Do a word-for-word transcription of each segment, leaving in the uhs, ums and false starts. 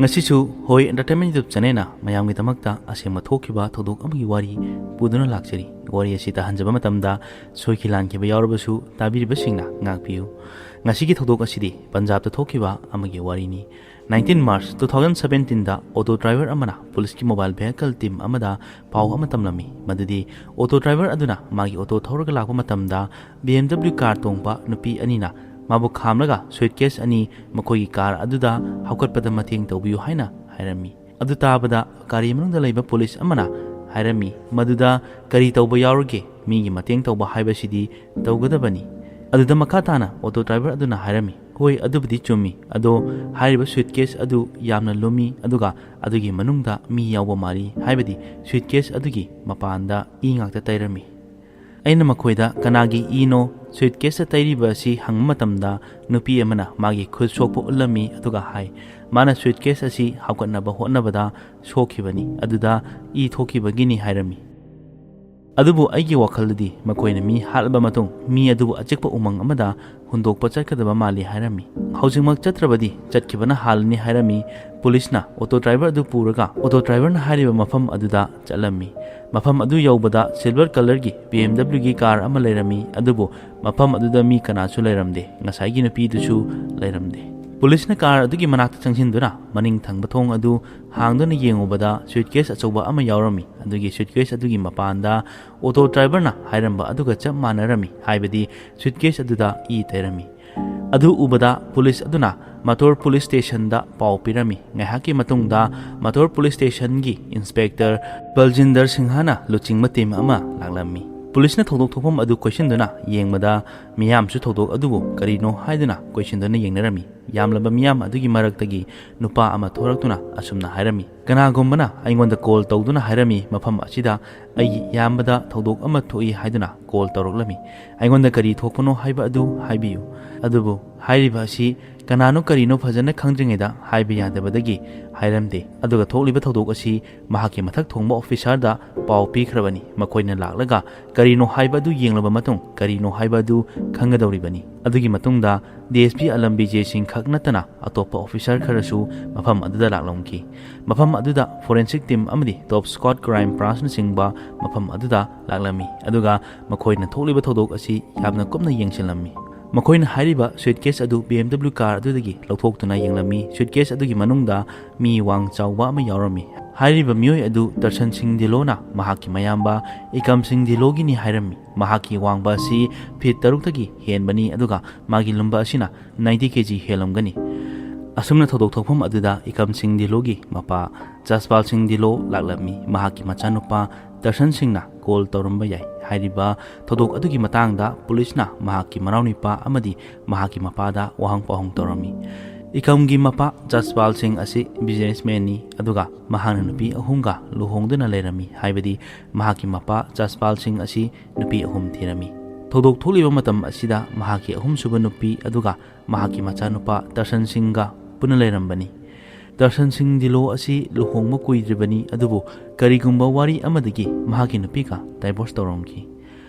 ꯉꯁꯤꯁꯨ ꯍꯣꯏ Entertainment YouTube channelꯅ ꯃꯌꯥꯝꯒꯤꯗꯃꯛꯇ ꯑꯁꯦꯡꯕ ꯊꯣꯛꯈꯤꯕ ꯊꯧꯗꯣꯛ ꯑꯃꯒꯤ ꯋꯥꯔꯤ ꯄꯨꯗꯨꯅ ꯂꯥꯛꯆꯔꯤ꯫ ꯋꯥꯔꯤ ꯑꯁꯤ ꯇꯥꯍꯟꯖꯕ ꯃꯇꯝꯗ ꯁꯣꯏꯈꯤ ꯂꯥꯟꯈꯤꯕ ꯌꯥꯎꯔꯕꯁꯨ ꯇꯥꯕꯤꯔꯤꯕꯁꯤꯡꯅ ꯉꯥꯛꯄꯤꯌꯨ꯫ ꯉꯁꯤꯒꯤ ꯊꯧꯗꯣꯛ ꯑꯁꯤꯗꯤ ꯄꯟꯖꯥꯕꯇ ꯊꯣꯛꯈꯤꯕ ꯑꯃꯒꯤ ꯋꯥꯔꯤꯅꯤ꯫ Nineteen March two thousand seventeenꯗ auto driver ꯑꯃꯅ policeꯀꯤ mobile vehicle team ꯑꯃꯗ ꯄꯥꯎ ꯑꯃ ꯇꯝꯂꯝꯃꯤ, ꯃꯗꯨꯗꯤ auto driver ꯑꯗꯨꯅ ꯃꯥꯒꯤ auto ꯊꯧꯔꯒ ꯂꯥꯛꯄ ꯃꯇꯝꯗ BMW car ꯇꯣꯡꯕ ꯅꯨꯄꯤ ꯑꯅꯤꯅ ꯃꯥꯕꯨ ꯈꯥꯝꯂꯒ suitcase ꯑꯅꯤ ꯃꯈꯣꯏꯒꯤ car ꯑꯗꯨꯗ ꯍꯥꯞꯀꯠꯄꯗ ꯃꯇꯦꯡ ꯇꯧꯕꯤꯌꯨ ꯍꯥꯏꯅ ꯍꯥꯏꯔꯝꯃꯤ꯫ ꯑꯗꯨ ꯇꯥꯕꯗ ꯒꯥꯔꯤ ꯃꯅꯨꯡꯗ ꯂꯩꯕ police ꯑꯃꯅ ꯍꯥꯏꯔꯝꯃꯤ, "ꯃꯗꯨꯗ ꯀꯔꯤ ꯇꯧꯕ ꯌꯥꯎꯔꯒꯦ? ꯃꯤꯒꯤ ꯃꯇꯦꯡ ꯇꯧꯕ ꯍꯥꯏꯕꯁꯤꯗꯤ ꯇꯧꯒꯗꯕꯅꯤ꯫" ꯑꯗꯨꯗ ꯃꯈꯥ ꯇꯥꯅ auto driver ꯑꯗꯨꯅ ꯍꯥꯏꯔꯝꯃꯤ, "ꯍꯣꯏ, ꯑꯗꯨꯕꯨꯗꯤ ꯆꯨꯝꯃꯤ, ꯑꯗꯣ ꯍꯥꯏꯔꯤꯕ suitcase ꯑꯗꯨ ꯌꯥꯝꯅ ꯂꯨꯝꯃꯤ, ꯑꯗꯨꯒ ꯑꯗꯨꯒꯤ ꯃꯅꯨꯡꯗ ꯃꯤ ꯌꯥꯎꯕ ꯃꯥꯜꯂꯤ, ꯍꯥꯏꯕꯗꯤ suitcase ꯑꯗꯨꯒꯤ ꯃꯄꯥꯟꯗ ꯏ ꯉꯥꯛꯇ ꯇꯩꯔꯝꯃꯤ꯫" ꯑꯩꯅ ꯃꯈꯣꯏꯗ ꯀꯅꯥꯒꯤ ꯏꯅꯣ suitcaseꯇ ꯇꯩꯔꯤꯕ ꯑꯁꯤ ꯍꯪꯕ ꯃꯇꯝꯗ ꯅꯨꯄꯤ ꯑꯃꯅ ꯃꯥꯒꯤ ꯈꯨꯠ ꯁꯣꯛꯄ ꯎꯠꯂꯝꯃꯤ, ꯑꯗꯨꯒ ꯍꯥꯏ, ꯃꯥꯅ suitcase ꯑꯁꯤ ꯍꯥꯞꯀꯠꯅꯕ ꯍꯣꯠꯅꯕꯗ ꯁꯣꯛꯈꯤꯕꯅꯤ, ꯑꯗꯨꯗ ꯏ ꯊꯣꯛꯈꯤꯕꯒꯤꯅꯤ ꯍꯥꯏꯔꯝꯃꯤ꯫ ꯑꯗꯨꯕꯨ ꯑꯩꯒꯤ ꯋꯥꯈꯜꯗꯗꯤ ꯃꯈꯣꯏꯅ ꯃꯤ ꯍꯥꯠꯂꯕ ꯃꯇꯨꯡ ꯃꯤ ꯑꯗꯨꯕꯨ ꯑꯆꯤꯛꯄ ꯎꯃꯪ ꯑꯃꯗ ꯍꯨꯟꯗꯣꯛꯄ ꯆꯠꯀꯗꯕ ꯃꯥꯜꯂꯤ ꯍꯥꯏꯔꯝꯃꯤ꯫ ꯍꯧꯖꯤꯛꯃꯛ ꯆꯠꯇ꯭ꯔꯕꯗꯤ ꯆꯠꯈꯤꯕꯅ ꯍꯥꯜꯂꯅꯤ ꯍꯥꯏꯔꯝꯃꯤ꯫ Policeꯅ auto driver ꯑꯗꯨ ꯄꯨꯔꯒ auto driverꯅ ꯍꯥꯏꯔꯤꯕ ꯃꯐꯝ ꯑꯗꯨꯗ ꯆꯠꯂꯝꯃꯤ꯫ ꯃꯐꯝ ꯑꯗꯨ ꯌꯧꯕꯗ silver colourꯒꯤ BMWꯒꯤ car ꯑꯃ ꯂꯩꯔꯝꯃꯤ, ꯑꯗꯨꯕꯨ ꯃꯐꯝ ꯑꯗꯨꯗ ꯃꯤ ꯀꯅꯥꯁꯨ ꯂꯩꯔꯝꯗꯦ, ꯉꯁꯥꯏꯒꯤ ꯅꯨꯄꯤꯗꯨꯁꯨ ꯂꯩꯔꯝꯗꯦ꯫ Policeꯅ car ꯑꯗꯨꯒꯤ ꯃꯅꯥꯛꯇ ꯆꯪꯁꯤꯟꯗꯨꯅ ꯃꯅꯤꯡ ꯊꯪꯕ ꯊꯣꯡ ꯑꯗꯨ ꯍꯥꯡꯗꯨꯅ ꯌꯦꯡꯉꯨꯕꯗ suitcase ꯑꯆꯧꯕ ꯑꯃ ꯌꯥꯎꯔꯝꯃꯤ꯫ ꯑꯗꯨꯒꯤ suitcase ꯑꯗꯨꯒꯤ ꯃꯄꯥꯟꯗ auto driverꯅ ꯍꯥꯏꯔꯝꯕ ꯑꯗꯨꯒ ꯆꯞ ꯃꯥꯟꯅꯔꯝꯃꯤ, ꯍꯥꯏꯕꯗꯤ suitcase ꯑꯗꯨꯗ ꯏ ꯇꯩꯔꯝꯃꯤ꯫ ꯑꯗꯨ ꯎꯕꯗ police ꯑꯗꯨꯅ ꯃꯇꯣꯔ police stationꯗ ꯄꯥꯎ ꯄꯤꯔꯝꯃꯤ꯫ ꯉꯥꯏꯍꯥꯛꯀꯤ ꯃꯇꯨꯡꯗ ꯃꯇꯣꯔ police stationꯒꯤ inspector ꯕꯜꯖꯤꯟꯗꯔ ꯁꯤꯡꯍꯅ ꯂꯨꯆꯤꯡꯕ team ꯑꯃ ꯂꯥꯛꯂꯝꯃꯤ꯫ Policeꯅ ꯊꯧꯗꯣꯛ ꯊꯣꯛꯐꯝ ꯑꯗꯨ ꯀꯣꯏꯁꯤꯟꯗꯨꯅ ꯌꯦꯡꯕꯗ ꯃꯤꯌꯥꯝꯁꯨ ꯊꯧꯗꯣꯛ ꯑꯗꯨꯕꯨ ꯀꯔꯤꯅꯣ ꯍꯥꯏꯗꯨꯅ ꯀꯣꯏꯁꯤꯟꯗꯨꯅ ꯌꯦꯡꯅꯔꯝꯃꯤ꯫ ꯌꯥꯝꯂꯕ ꯃꯤꯌꯥꯝ ꯑꯗꯨꯒꯤ ꯃꯔꯛꯇꯒꯤ ꯅꯨꯄꯥ ꯑꯃ ꯊꯣꯔꯛꯇꯨꯅ ꯑꯁꯨꯝꯅ ꯍꯥꯏꯔꯝꯃꯤ, "ꯀꯅꯥꯒꯨꯝꯕꯅ ꯑꯩꯉꯣꯟꯗ call ꯇꯧꯗꯨꯅ ꯍꯥꯏꯔꯝꯃꯤ, ꯃꯐꯝ ꯑꯁꯤꯗ ꯑꯩꯒꯤ ꯏꯌꯥꯝꯕꯗ ꯊꯧꯗꯣꯛ ꯑꯃ ꯊꯣꯛꯏ ꯍꯥꯏꯗꯨꯅ call ꯇꯧꯔꯛꯂꯝꯃꯤ꯫ ꯑꯩꯉꯣꯟꯗ ꯀꯔꯤ ꯊꯣꯛꯄꯅꯣ ꯍꯥꯏꯕ ꯑꯗꯨ ꯍꯥꯏꯕꯤꯌꯨ꯫" ꯑꯗꯨꯕꯨ ꯍꯥꯏꯔꯤꯕ ꯑꯁꯤ ꯀꯅꯥꯅꯣ ꯀꯔꯤꯅꯣ ꯐꯖꯅ ꯈꯪꯗ꯭ꯔꯤꯉꯩꯗ ꯍꯥꯏꯕ ꯌꯥꯗꯕꯗꯒꯤ ꯍꯥꯏꯔꯝꯗꯦ꯫ ꯑꯗꯨꯒ ꯊꯣꯛꯂꯤꯕ ꯊꯧꯗꯣꯛ ꯑꯁꯤ ꯃꯍꯥꯛꯀꯤ ꯃꯊꯛ ꯊꯣꯡꯕ officerꯗ ꯄꯥꯎ ꯄꯤꯈ꯭ꯔꯕꯅꯤ꯫ ꯃꯈꯣꯏꯅ ꯂꯥꯛꯂꯒ ꯀꯔꯤꯅꯣ ꯍꯥꯏꯕ ꯑꯗꯨ ꯌꯦꯡꯂꯕ ꯃꯇꯨꯡ ꯀꯔꯤꯅꯣ ꯍꯥꯏꯕ ꯑꯗꯨ ꯈꯪꯒꯗꯧꯔꯤꯕꯅꯤ꯫ ꯑꯗꯨꯒꯤ ꯃꯇꯨꯡꯗ DSP ꯑꯂꯝ ꯕꯤꯖꯦ ꯁꯤꯡ ꯈꯛ ꯅꯠꯇꯅ ꯑꯇꯣꯞꯄ officer ꯈꯔꯁꯨ ꯃꯐꯝ ꯑꯗꯨꯗ ꯂꯥꯛꯂꯝꯈꯤ꯫ ꯃꯐꯝ ꯑꯗꯨꯗ forensic team ꯑꯃꯗꯤ top squad, crime branchꯅꯆꯤꯡꯕ ꯃꯐꯝ ꯑꯗꯨꯗ ꯂꯥꯛꯂꯝꯃꯤ꯫ ꯑꯗꯨꯒ ꯃꯈꯣꯏꯅ ꯊꯣꯛꯂꯤꯕ ꯊꯧꯗꯣꯛ ꯑꯁꯤ ꯌꯥꯝꯅ ꯀꯨꯞꯅ ꯌꯦꯡꯁꯤꯜꯂꯝꯃꯤ꯫ ꯃꯈꯣꯏꯅ ꯍꯥꯏꯔꯤꯕ suitcase ꯑꯗꯨ BMW car ꯑꯗꯨꯗꯒꯤ ꯂꯧꯊꯣꯛꯇꯨꯅ ꯌꯦꯡꯂꯝꯃꯤ꯫ Suitcase ꯑꯗꯨꯒꯤ ꯃꯅꯨꯡꯗ ꯃꯤ ꯋꯥꯡ ꯆꯥꯎꯕ ꯑꯃ ꯌꯥꯎꯔꯝꯃꯤ꯫ ꯍꯥꯏꯔꯤꯕ ꯃꯤꯑꯣꯏ ꯑꯗꯨ ꯇꯔꯁꯟ ꯁꯤꯡ ꯙꯤꯜꯂꯣꯅ ꯃꯍꯥꯛꯀꯤ ꯃꯌꯥꯝꯕ ꯏꯀꯝ ꯁꯤꯡ ꯙꯤꯜꯂꯣꯒꯤꯅꯤ ꯍꯥꯏꯔꯝꯃꯤ꯫ ꯃꯍꯥꯛꯀꯤ ꯋꯥꯡꯕ ꯑꯁꯤ feet ꯇꯔꯨꯛꯇꯒꯤ ꯍꯦꯟꯕꯅꯤ, ꯑꯗꯨꯒ ꯃꯥꯒꯤ ꯂꯨꯝꯕ ꯑꯁꯤꯅ ninety KG ꯍꯦꯜꯂꯝꯒꯅꯤ꯫ ꯑꯁꯨꯝꯅ ꯊꯧꯗꯣꯛ ꯊꯣꯛꯐꯝ ꯑꯗꯨꯗ ꯏꯀꯝ ꯁꯤꯡ ꯙꯤꯜꯂꯣꯒꯤ ꯃꯄꯥ ꯖꯁꯄꯥꯜ ꯁꯤꯡ ꯙꯤꯜꯂꯣ ꯂꯥꯛꯂꯝꯃꯤ꯫ ꯃꯍꯥꯛꯀꯤ ꯃꯆꯥꯅꯨꯄꯥ ꯇꯔꯁꯟ ꯁꯤꯡꯅ call ꯇꯧꯔꯝꯕ ꯌꯥꯏ꯫ ꯍꯥꯏꯔꯤꯕ ꯊꯧꯗꯣꯛ ꯑꯗꯨꯒꯤ ꯃꯇꯥꯡꯗ ꯄꯨꯂꯤꯁꯅ ꯃꯍꯥꯛꯀꯤ ꯃꯅꯥꯎꯅꯨꯄꯥ ꯑꯃꯗꯤ ꯃꯍꯥꯛꯀꯤ ꯃꯄꯥꯗ ꯋꯥꯍꯪ ꯄꯥꯎꯍꯪ ꯇꯧꯔꯝꯃꯤ꯫ ꯏꯀꯝꯒꯤ ꯃꯄꯥ ꯖꯁꯄꯥꯜ ꯁꯤꯡ ꯑꯁꯤ businessmanꯅꯤ, ꯑꯗꯨꯒ ꯃꯍꯥꯛꯅ ꯅꯨꯄꯤ ꯑꯍꯨꯝꯒ ꯂꯨꯍꯣꯡꯗꯨꯅ ꯂꯩꯔꯝꯃꯤ꯫ ꯍꯥꯏꯕꯗꯤ ꯃꯍꯥꯛꯀꯤ ꯃꯄꯥ ꯖꯁꯄꯥꯜ ꯁꯤꯡ ꯑꯁꯤ ꯅꯨꯄꯤ ꯑꯍꯨꯝ ꯊꯤꯔꯝꯃꯤ꯫ ꯊꯧꯗꯣꯛ ꯊꯣꯛꯂꯤꯕ ꯃꯇꯝ ꯑꯁꯤꯗ ꯃꯍꯥꯛꯀꯤ ꯑꯍꯨꯝꯁꯨꯕ ꯅꯨꯄꯤ ꯑꯗꯨꯒ ꯃꯍꯥꯛꯀꯤ ꯃꯆꯥꯅꯨꯄꯥ ꯇꯔꯁꯟ ꯁꯤꯡꯒ ꯄꯨꯟꯅ ꯂꯩꯔꯝꯕꯅꯤ꯫ ꯇꯔꯁꯟ ꯁꯤꯡ ꯙꯤꯜꯂꯣ ꯑꯁꯤ ꯂꯨꯍꯣꯡꯕ ꯀꯨꯏꯗ꯭ꯔꯤꯕꯅꯤ, ꯑꯗꯨꯕꯨ ꯀꯔꯤꯒꯨꯝꯕ ꯋꯥꯔꯤ ꯑꯃꯗꯒꯤ ꯃꯍꯥꯛꯀꯤ ꯅꯨꯄꯤꯒ divorce ꯇꯧꯔꯝꯈꯤ꯫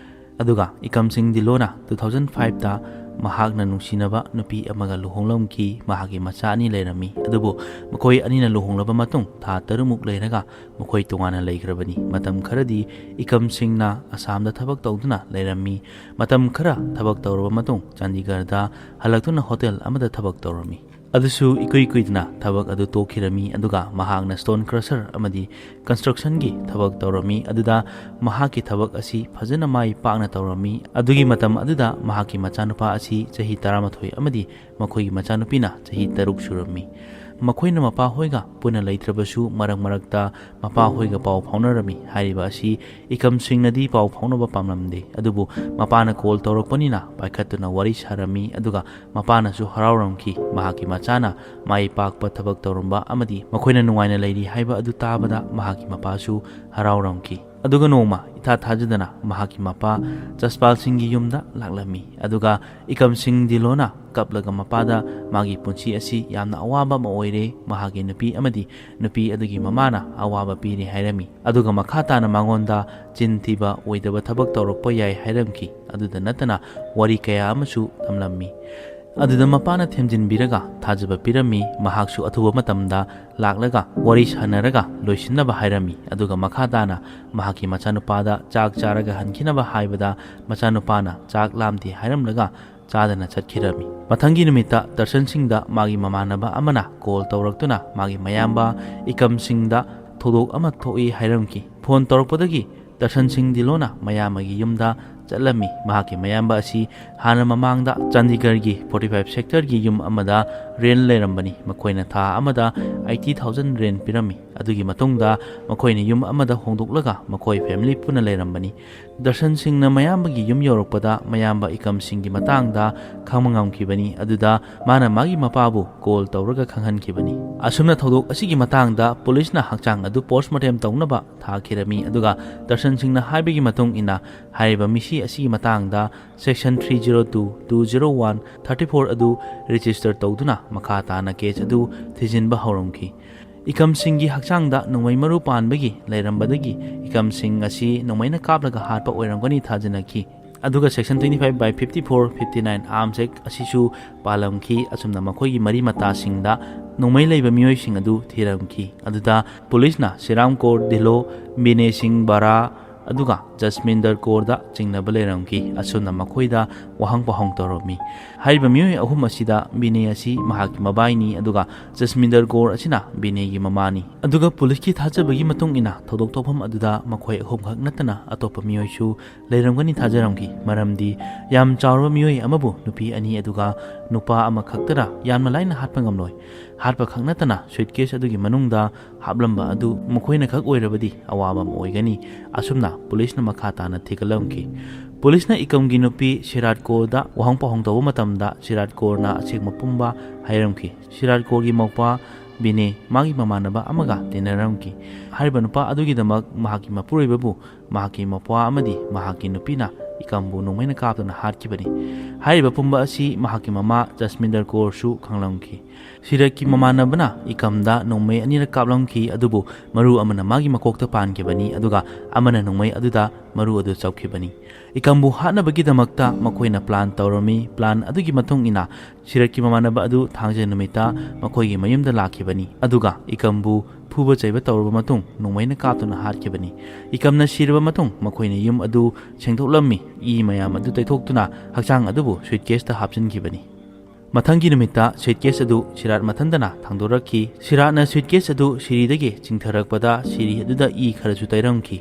ꯑꯗꯨꯒ ꯏꯀꯝ ꯁꯤꯡ ꯙꯤꯜꯂꯣꯅ two thousand fiveꯇ ꯃꯍꯥꯛꯅ ꯅꯨꯡꯁꯤꯅꯕ ꯅꯨꯄꯤ ꯑꯃꯒ ꯂꯨꯍꯣꯡꯂꯝꯈꯤ꯫ ꯃꯍꯥꯛꯀꯤ ꯃꯆꯥ ꯑꯅꯤ ꯂꯩꯔꯝꯃꯤ꯫ ꯑꯗꯨꯕꯨ ꯃꯈꯣꯏ ꯑꯅꯤꯅ ꯂꯨꯍꯣꯡꯂꯕ ꯃꯇꯨꯡ ꯊꯥ ꯇꯔꯨꯛꯃꯨꯛ ꯂꯩꯔꯒ ꯃꯈꯣꯏ ꯇꯣꯉꯥꯟꯅ ꯂꯩꯈ꯭ꯔꯕꯅꯤ꯫ ꯃꯇꯝ ꯈꯔꯗꯤ ꯏꯀꯝ ꯁꯤꯡꯅ ꯑꯁꯥꯝꯗ ꯊꯕꯛ ꯇꯧꯗꯨꯅ ꯂꯩꯔꯝꯃꯤ꯫ ꯃꯇꯝ ꯈꯔ ꯊꯕꯛ ꯇꯧꯔꯕ ꯃꯇꯨꯡ ꯆꯥꯟꯗꯤꯒꯔꯗ ꯍꯜꯂꯛꯇꯨꯅ ꯍꯣꯇꯦꯜ ꯑꯃꯗ ꯊꯕꯛ ꯇꯧꯔꯝꯃꯤ꯫ ꯑꯗꯨꯁꯨ ꯏꯀꯨꯏ ꯀꯨꯏꯗꯅ ꯊꯕꯛ ꯑꯗꯨ ꯇꯣꯛꯈꯤꯔꯝꯃꯤ, ꯑꯗꯨꯒ ꯃꯍꯥꯛꯅ stone crusher ꯑꯃꯗꯤ constructionꯒꯤ ꯊꯕꯛ ꯇꯧꯔꯝꯃꯤ꯫ ꯑꯗꯨꯗ ꯃꯍꯥꯛꯀꯤ ꯊꯕꯛ ꯑꯁꯤ ꯐꯖꯅ ꯃꯥꯏ ꯄꯥꯛꯅ ꯇꯧꯔꯝꯃꯤ꯫ ꯑꯗꯨꯒꯤ ꯃꯇꯝ ꯑꯗꯨꯗ ꯃꯍꯥꯛꯀꯤ ꯃꯆꯥꯅꯨꯄꯥ ꯑꯁꯤ ꯆꯍꯤ ꯇꯔꯥꯃꯥꯊꯣꯏ ꯑꯃꯗꯤ ꯃꯈꯣꯏꯒꯤ ꯃꯆꯥꯅꯨꯄꯤꯅ ꯆꯍꯤ ꯇꯔꯨꯛ ꯁꯨꯔꯝꯃꯤ꯫ ꯃꯈꯣꯏꯅ ꯃꯄꯥꯍꯣꯏꯒ ꯄꯨꯟꯅ ꯂꯩꯇ꯭ꯔꯕꯁꯨ ꯃꯔꯛ ꯃꯔꯛꯇ ꯃꯄꯥꯍꯣꯏꯒ ꯄꯥꯎ ꯐꯥꯎꯅꯔꯝꯃꯤ꯫ ꯍꯥꯏꯔꯤꯕ ꯑꯁꯤ ꯏꯀꯝ ꯁꯤꯡꯅꯗꯤ ꯄꯥꯎ ꯐꯥꯎꯅꯕ ꯄꯥꯝꯂꯝꯗꯦ, ꯑꯗꯨꯕꯨ ꯃꯄꯥꯅ call ꯇꯧꯔꯛꯄꯅꯤꯅ ꯄꯥꯏꯈꯠꯇꯨꯅ ꯋꯥꯔꯤ ꯁꯥꯔꯝꯃꯤ꯫ ꯑꯗꯨꯒ ꯃꯄꯥꯅꯁꯨ ꯍꯔꯥꯎꯔꯝꯈꯤ꯫ ꯃꯍꯥꯛꯀꯤ ꯃꯆꯥꯅ ꯃꯥꯏ ꯄꯥꯛꯄ ꯊꯕꯛ ꯇꯧꯔꯝꯕ ꯑꯃꯗꯤ ꯃꯈꯣꯏꯅ ꯅꯨꯡꯉꯥꯏꯅ ꯂꯩꯔꯤ ꯍꯥꯏꯕ ꯑꯗꯨ ꯇꯥꯕꯗ ꯃꯍꯥꯛꯀꯤ ꯃꯄꯥꯁꯨ ꯍꯔꯥꯎꯔꯝꯈꯤ꯫ ꯑꯗꯨꯒ ꯅꯣꯡꯃ ꯏꯊꯥ ꯊꯥꯖꯗꯅ ꯃꯍꯥꯛꯀꯤ ꯃꯄꯥ ꯖꯁꯄꯥꯜ ꯁꯤꯡꯒꯤ ꯌꯨꯝꯗ ꯂꯥꯛꯂꯝꯃꯤ꯫ ꯑꯗꯨꯒ ꯏꯀꯝ ꯁꯤꯡ ꯙꯤꯜꯂꯣꯅ ꯀꯞꯂꯒ ꯃꯄꯥꯗ ꯃꯥꯒꯤ ꯄꯨꯟꯁꯤ ꯑꯁꯤ ꯌꯥꯝꯅ ꯑꯋꯥꯕ ꯑꯃ ꯑꯣꯏꯔꯦ, ꯃꯍꯥꯛꯀꯤ ꯅꯨꯄꯤ ꯑꯃꯗꯤ ꯅꯨꯄꯤ ꯑꯗꯨꯒꯤ ꯃꯃꯥꯅ ꯑꯋꯥꯕ ꯄꯤꯔꯦ ꯍꯥꯏꯔꯝꯃꯤ꯫ ꯑꯗꯨꯒ ꯃꯈꯥ ꯇꯥꯅ ꯃꯉꯣꯟꯗ ꯆꯤꯟ ꯊꯤꯕ, ꯑꯣꯏꯗꯕ ꯊꯕꯛ ꯇꯧꯔꯛꯄ ꯌꯥꯏ ꯍꯥꯏꯔꯝꯈꯤ꯫ ꯑꯗꯨꯗ ꯅꯠꯇꯅ ꯋꯥꯔꯤ ꯀꯌꯥ ꯑꯃꯁꯨ ꯇꯝꯂꯝꯃꯤ꯫ ꯑꯗꯨꯗ ꯃꯄꯥꯅ ꯊꯦꯝꯖꯤꯟꯕꯤꯔꯒ ꯊꯥꯖꯕ ꯄꯤꯔꯝꯃꯤ, ꯃꯍꯥꯛꯁꯨ ꯑꯊꯨꯕ ꯃꯇꯝꯗ ꯂꯥꯛꯂꯒ ꯋꯥꯔꯤ ꯁꯥꯟꯅꯔꯒ ꯂꯣꯏꯁꯤꯟꯅꯕ ꯍꯥꯏꯔꯝꯃꯤ꯫ ꯑꯗꯨꯒ ꯃꯈꯥ ꯇꯥꯅ ꯃꯍꯥꯛꯀꯤ ꯃꯆꯥꯅꯨꯄꯥꯗ ꯆꯥꯛ ꯆꯥꯔꯒ ꯍꯟꯈꯤꯅꯕ ꯍꯥꯏꯕꯗ ꯃꯆꯥꯅꯨꯄꯥꯅ ꯆꯥꯛ ꯂꯥꯝꯗꯦ ꯍꯥꯏꯔꯝꯂꯒ ꯆꯥꯗꯅ ꯆꯠꯈꯤꯔꯝꯃꯤ꯫ ꯃꯊꯪꯒꯤ ꯅꯨꯃꯤꯠꯇ ꯗꯔꯁꯟ ꯁꯤꯡꯗ ꯃꯥꯒꯤ ꯃꯃꯥꯟꯅꯕ ꯑꯃꯅ ꯀꯣꯜ ꯇꯧꯔꯛꯇꯨꯅ ꯃꯥꯒꯤ ꯃꯌꯥꯝꯕ ꯏꯀꯝ ꯁꯤꯡꯗ ꯊꯧꯗꯣꯛ ꯑꯃ ꯊꯣꯛꯏ ꯍꯥꯏꯔꯝꯈꯤ꯫ ꯐꯣꯟ ꯇꯧꯔꯛꯄꯗꯒꯤ ꯗꯔꯁꯟ ꯁꯤꯡ ꯙꯤꯜꯂꯣꯅ ꯃꯌꯥꯝꯕꯒꯤ ꯌꯨꯝꯗ ꯆꯠꯂꯝꯃꯤ꯫ ꯃꯍꯥꯛꯀꯤ ꯃꯌꯥꯝꯕ ꯑꯁꯤ ꯍꯥꯟꯅ ꯃꯃꯥꯡꯗ ꯆꯥꯟꯗꯤꯒꯔꯒꯤ forty five sectorꯒꯤ ꯌꯨꯝ ꯑꯃꯗ ꯔꯦꯟ ꯂꯩꯔꯝꯕꯅꯤ꯫ ꯃꯈꯣꯏꯅ ꯊꯥ ꯑꯃꯗ eighty thousand ꯔꯦꯟ ꯄꯤꯔꯝꯃꯤ꯫ ꯑꯗꯨꯒꯤ ꯃꯇꯨꯡꯗ ꯃꯈꯣꯏꯅ ꯌꯨꯝ ꯑꯃꯗ ꯍꯣꯡꯗꯣꯛꯂꯒ ꯃꯈꯣꯏ ꯐꯦꯃꯤꯂꯤ ꯄꯨꯟꯅ ꯂꯩꯔꯝꯕꯅꯤ꯫ ꯗꯔꯁꯟ ꯁꯤꯡꯅ ꯃꯌꯥꯝꯕꯒꯤ ꯌꯨꯝ ꯌꯧꯔꯛꯄꯗ ꯃꯌꯥꯝꯕ ꯏꯀꯝ ꯁꯤꯡꯒꯤ ꯃꯇꯥꯡꯗ ꯈꯪꯕ ꯉꯝꯈꯤꯕꯅꯤ꯫ ꯑꯗꯨꯗ ꯃꯥꯅ ꯃꯥꯒꯤ ꯃꯄꯥꯕꯨ ꯀꯣꯜ ꯇꯧꯔꯒ ꯈꯪꯍꯟꯈꯤꯕꯅꯤ꯫ ꯑꯁꯨꯝꯅ ꯊꯧꯗꯣꯛ ꯑꯁꯤꯒꯤ ꯃꯇꯥꯡꯗ ꯄꯨꯂꯤꯁꯅ ꯍꯛꯆꯥꯡ ꯑꯗꯨ ꯄꯣꯁꯃꯣꯔꯇꯦꯝ ꯇꯧꯅꯕ ꯊꯥꯈꯤꯔꯝꯃꯤ꯫ ꯑꯗꯨꯒ ꯗꯔꯁꯟ ꯁꯤꯡꯅ ꯍꯥꯏꯕꯒꯤ ꯃꯇꯨꯡ ꯏꯟꯅ ꯍꯥꯏꯔꯤꯕ ꯃꯤꯁꯤ ꯑꯁꯤꯒꯤ ꯃꯇꯥꯡꯗ section three zero two, two zero one, thirty four ꯑꯗꯨ ꯔꯦꯖꯤꯁꯇꯔ ꯇꯧꯗꯨꯅ ꯃꯈꯥ ꯇꯥꯅ ꯀꯦꯁ ꯑꯗꯨ ꯊꯤꯖꯤꯟꯕ ꯍꯧꯔꯝꯈꯤ꯫ ꯏꯀꯝ ꯁꯤꯡꯒꯤ ꯍꯛꯆꯥꯡꯗ ꯅꯣꯡꯃꯩ ꯃꯔꯨ ꯄꯥꯟꯕꯒꯤ ꯂꯩꯔꯝꯕꯗꯒꯤ ꯏꯀꯝ ꯁꯤꯡ ꯑꯁꯤ ꯅꯣꯡꯃꯩꯅ ꯀꯥꯞꯂꯒ ꯍꯥꯠꯄ ꯑꯣꯏꯔꯝꯒꯅꯤ ꯊꯥꯖꯅꯈꯤ꯫ ꯑꯗꯨꯒ section twenty five by fifty four, fifty nine Arms Act ꯑꯁꯤꯁꯨ ꯄꯥꯜꯂꯝꯈꯤ꯫ ꯑꯁꯨꯝꯅ ꯃꯈꯣꯏꯒꯤ ꯃꯔꯤ ꯃꯇꯥꯁꯤꯡꯗ ꯅꯣꯡꯃꯩ ꯂꯩꯕ ꯃꯤꯑꯣꯏꯁꯤꯡ ꯑꯗꯨ ꯊꯤꯔꯝꯈꯤ꯫ ꯑꯗꯨꯗ ꯄꯨꯂꯤꯁꯅ ꯁꯤꯔꯥꯝ ꯀꯣꯔ ꯙꯤꯂꯣ, ꯕꯤꯅꯦ ꯁꯤꯡ ꯕꯔꯥ, ꯑꯗꯨꯒ ꯖꯁꯃꯤꯟꯗꯔ ꯀꯣꯔꯗ ꯆꯤꯡꯅꯕ ꯂꯩꯔꯝꯈꯤ꯫ ꯑꯁꯨꯝꯅ ꯃꯈꯣꯏꯗ ꯋꯥꯍꯪ ꯄꯥꯎꯍꯪ ꯇꯧꯔꯝꯃꯤ꯫ ꯍꯥꯏꯔꯤꯕ ꯃꯤꯑꯣꯏ ꯑꯍꯨꯝ ꯑꯁꯤꯗ ꯕꯤꯅꯦ ꯑꯁꯤ ꯃꯍꯥꯛꯀꯤ ꯃꯕꯥꯏꯅꯤ, ꯑꯗꯨꯒ ꯖꯁꯃꯤꯟꯗꯔ ꯀꯣꯔ ꯑꯁꯤꯅ ꯕꯤꯅꯦꯒꯤ ꯃꯃꯥꯅꯤ꯫ ꯑꯗꯨꯒ ꯄꯨꯂꯤꯁꯀꯤ ꯊꯥꯖꯕꯒꯤ ꯃꯇꯨꯡ ꯏꯟꯅ ꯊꯧꯗꯣꯛ ꯊꯣꯛꯐꯝ ꯑꯗꯨꯗ ꯃꯈꯣꯏ ꯑꯍꯨꯝꯈꯛ ꯅꯠꯇꯅ ꯑꯇꯣꯞꯄ ꯃꯤꯑꯣꯏꯁꯨ ꯂꯩꯔꯝꯒꯅꯤ ꯊꯥꯖꯔꯝꯈꯤ꯫ ꯃꯔꯝꯗꯤ ꯌꯥꯝ ꯆꯥꯎꯔꯕ ꯃꯤꯑꯣꯏ ꯑꯃꯕꯨ ꯅꯨꯄꯤ ꯑꯅꯤ ꯑꯗꯨꯒ ꯅꯨꯄꯥ ꯑꯃꯈꯛꯇꯅ ꯌꯥꯝꯅ ꯂꯥꯏꯅ ꯍꯥꯠꯄ ꯉꯝꯂꯣꯏ꯫ ꯍꯥꯠꯄ ꯈꯛ ꯅꯠꯇꯅ ꯁꯨꯏꯠꯀꯦꯁ ꯑꯗꯨꯒꯤ ꯃꯅꯨꯡꯗ ꯍꯥꯞꯂꯝꯕ ꯑꯗꯨ ꯃꯈꯣꯏꯅ ꯈꯛ ꯑꯣꯏꯔꯕꯗꯤ ꯑꯋꯥꯕ ꯑꯃ ꯑꯣꯏꯒꯅꯤ꯫ ꯑꯁꯨꯝꯅ ꯄꯨꯂꯤꯁꯅ ꯃꯈꯥ ꯇꯥꯅ ꯊꯤꯒꯠꯂꯝꯈꯤ꯫ ꯄꯨꯂꯤꯁꯅ ꯏꯀꯝꯒꯤ ꯅꯨꯄꯤ ꯁꯤꯔꯥꯠ ꯀꯣꯔꯗ ꯋꯥꯍꯪ ꯄꯥꯎꯍꯪ ꯇꯧꯕ ꯃꯇꯝꯗ ꯁꯤꯔꯥꯠ ꯀꯣꯔꯅ ꯑꯁꯦꯡꯕ ꯄꯨꯝꯕ ꯍꯥꯏꯔꯝꯈꯤ꯫ ꯁꯤꯔꯥꯠ ꯀꯣꯔꯒꯤ ꯃꯧꯄ꯭ꯋꯥ ꯕꯤꯅꯦ ꯃꯥꯒꯤ ꯃꯃꯥꯟꯅꯕ ꯑꯃꯒ ꯇꯤꯟꯅꯔꯝꯈꯤ꯫ ꯍꯥꯏꯔꯤꯕ ꯅꯨꯄꯥ ꯑꯗꯨꯒꯤꯗꯃꯛ ꯃꯍꯥꯛꯀꯤ ꯃꯄꯨꯔꯣꯏꯕꯕꯨ, ꯃꯍꯥꯛꯀꯤ ꯃꯄ꯭ꯋꯥ ꯑꯃꯗꯤ ꯃꯍꯥꯛꯀꯤ ꯅꯨꯄꯤꯅ ꯏꯀꯝꯕꯨ ꯅꯣꯡꯃꯩꯅ ꯀꯥꯞꯇꯨꯅ ꯍꯥꯠꯈꯤꯕꯅꯤ꯫ ꯍꯥꯏꯔꯤꯕ ꯄꯨꯝꯕ ꯑꯁꯤ ꯃꯍꯥꯛꯀꯤ ꯃꯃꯥ ꯖꯁꯃꯤꯟꯗꯔ ꯀꯣꯔꯁꯨ ꯈꯪꯂꯝꯈꯤ꯫ ꯁꯤꯔꯠꯀꯤ ꯃꯃꯥꯟꯅꯕꯅ ꯏꯀꯝꯗ ꯅꯣꯡꯃꯩ ꯑꯅꯤꯔꯛ ꯀꯥꯞꯂꯝꯈꯤ, ꯑꯗꯨꯕꯨ ꯃꯔꯨ ꯑꯃꯅ ꯃꯥꯒꯤ ꯃꯀꯣꯛꯇ ꯄꯥꯟꯈꯤꯕꯅꯤ, ꯑꯗꯨꯒ ꯑꯃꯅ ꯅꯣꯡꯃꯩ ꯑꯗꯨꯗ ꯃꯔꯨ ꯑꯗꯨ ꯆꯞꯈꯤꯕꯅꯤ꯫ ꯏꯀꯝꯕꯨ ꯍꯥꯠꯅꯕꯒꯤꯗꯃꯛꯇ ꯃꯈꯣꯏꯅ ꯄ꯭ꯂꯥꯟ ꯇꯧꯔꯝꯃꯤ꯫ ꯄ꯭ꯂꯥꯟ ꯑꯗꯨꯒꯤ ꯃꯇꯨꯡ ꯏꯟꯅ ꯁꯤꯔꯠꯀꯤ ꯃꯃꯥꯟꯅꯕ ꯑꯗꯨ ꯊꯥꯡꯖ ꯅꯨꯃꯤꯠꯇ ꯃꯈꯣꯏꯒꯤ ꯃꯌꯨꯝꯗ ꯂꯥꯛꯈꯤꯕꯅꯤ, ꯑꯗꯨꯒ ꯏꯀꯝꯕꯨ ꯐꯨꯕ ꯆꯩꯕ ꯇꯧꯔꯕ ꯃꯇꯨꯡ ꯅꯣꯡꯃꯩꯅ ꯀꯥꯞꯇꯨꯅ ꯍꯥꯠꯈꯤꯕꯅꯤ꯫ ꯏꯀꯝꯅ ꯁꯤꯔꯕ ꯃꯇꯨꯡ ꯃꯈꯣꯏꯅ ꯌꯨꯝ ꯑꯗꯨ ꯁꯦꯡꯗꯣꯛꯂꯝꯃꯤ, ꯏ ꯃꯌꯥꯝ ꯑꯗꯨ ꯇꯩꯊꯣꯛꯇꯨꯅ ꯍꯛꯆꯥꯡ ꯑꯗꯨꯕꯨ ꯁꯨꯏꯠꯀꯦꯁꯇ ꯍꯥꯞꯆꯤꯟꯈꯤꯕꯅꯤ꯫ ꯃꯊꯪꯒꯤ ꯅꯨꯃꯤꯠꯇ ꯁꯨꯏꯠꯀꯦꯁ ꯑꯗꯨ ꯁꯤꯔꯥꯠ ꯃꯊꯟꯇꯅ ꯊꯥꯡꯗꯣꯔꯛꯈꯤ꯫ ꯁꯤꯔꯥꯠꯅ ꯁꯨꯏꯠꯀꯦꯁ ꯑꯗꯨ ꯁꯤꯔꯤꯗꯒꯤ ꯆꯤꯡꯊꯔꯛꯄꯗ ꯁꯤꯔꯤ ꯑꯗꯨꯗ ꯏ ꯈꯔꯁꯨ ꯇꯩꯔꯝꯈꯤ꯫